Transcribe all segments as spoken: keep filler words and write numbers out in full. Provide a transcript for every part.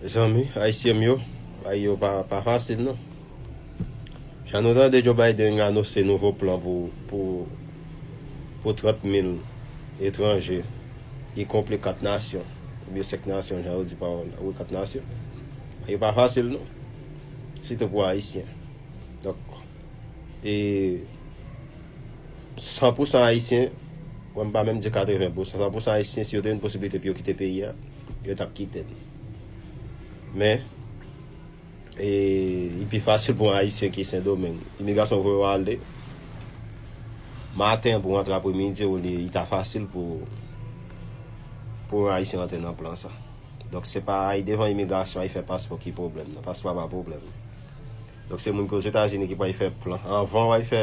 Mezanmi, Ayisyen m yo, bagay yo pa, pa fasil non. Jan nou tande Joe Biden anonse nouvo plan pou, pou, pou trant mil etranje, ikonpli kat nasyon, oubyen senk nasyon, jan yo di pawòl la, wi, kat nasyon. Bagay yo pa fasil non. Sitou pou Ayisyen. Donk, e san pou san Ayisyen, mwen m pa menm di katreven pou san, san pou san Ayisyen, si yo te gen posiblite pou yo kite peyi a, yo t ap kite l. Men, e, li pi fasil pou yon Ayisyen ki Sendomeng. Imigrasyon voye w ale maten pou w antre apremidi, ou li, li ta fasil pou, pou yon Ayisyen antre nan plan sa. Donk, se pa al devan imigrasyon, al fè paspò ki pwoblèm nan. Paspò a pa pwoblèm. Donk, se moun ki Ozetazini ki pral fè plan. Anvan w al fè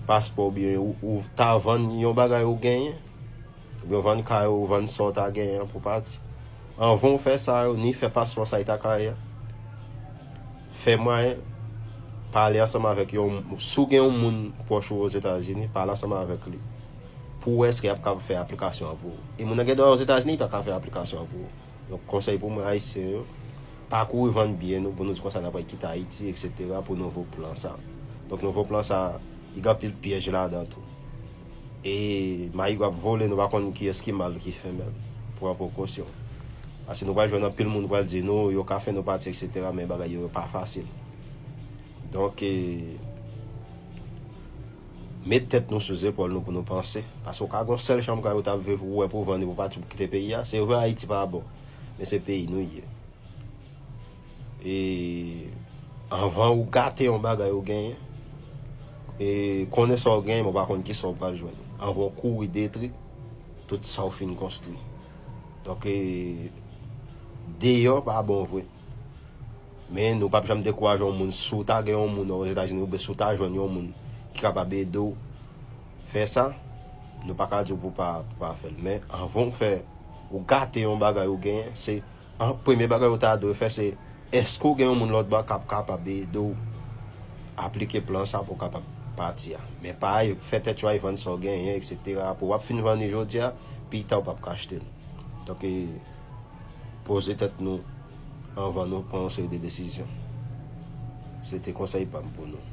paspò oubyen ou, ou ta vann yon bagay ou genyen, oubyen w vann kay ou, ou vann sa w ta genyen an pou pati. Anvan w fè sa yo, ni fè paspò sa, e ta ka ye, fè mwayen pale ansanm avèk yon, si w gen yon moun pwòch ou Ozetazini, pale ansanm avèk li pou w wè èske y ap kapab fè aplikasyon an pou ou. E moun nan gen dwa Ozetazini, li pa ka fè aplikasyon an pou ou. Donk, konsèy pou mwen, Ayisyen yo, pa kouri vann byen nou pou nou di konsa n ap kite Ayiti, etsetera, pou nouvo plan sa. Donk, nouvo plan sa, li gen anpil pyèj ladan tou. E mayi yo ap vole, nou pa konn kiyès ki mal ki fenmèl. Pran prekosyon. Paske nou pral jwenn anpil moun pral di nou, yo ka fè nou pati, etsetera, men bagay yo, yo pa fasil. Donk, e, met tèt nou sou zepòl nou pou nou panse. Paske w ka gen yon sèl chanm kay ou t ap viv, ou wè pou w vann li pou w pati pou kite peyi a. Se vre Ayiti pa bon, men se peyi nou ye. E anvan ou gate yon bagay ou genyen, e konnen sa w genyen, men w pa konn kisa w pral jwenn. Anvan w kouri detwi tout sa w fin konstwi. Donk, e, deyò pa bon vre. Men nou p ap janm dekouraje yon moun. Si w ta gen yon moun Ozetazini, oubyen si w ta jwenn yon moun ki kapab ede w fè sa, nou pa ka di w pou pa, pou pa fè l. Men anvan w fè, ou gate yon bagay ou genyen, se an, premye bagay ou ta dwe fè, se èske w gen yon moun lòtbò k ap kapab ede w aplike plan sa pou w kapab pati a. Men pa al fè tèt cho al vann sa w genyen, etsetera. Pou w ap fin vann li jodi a, pita w p ap ka achte l. Donk, e, poze tèt nou anvan nou pran yon seri de desizyon. Se te konsèy pa m pou nou.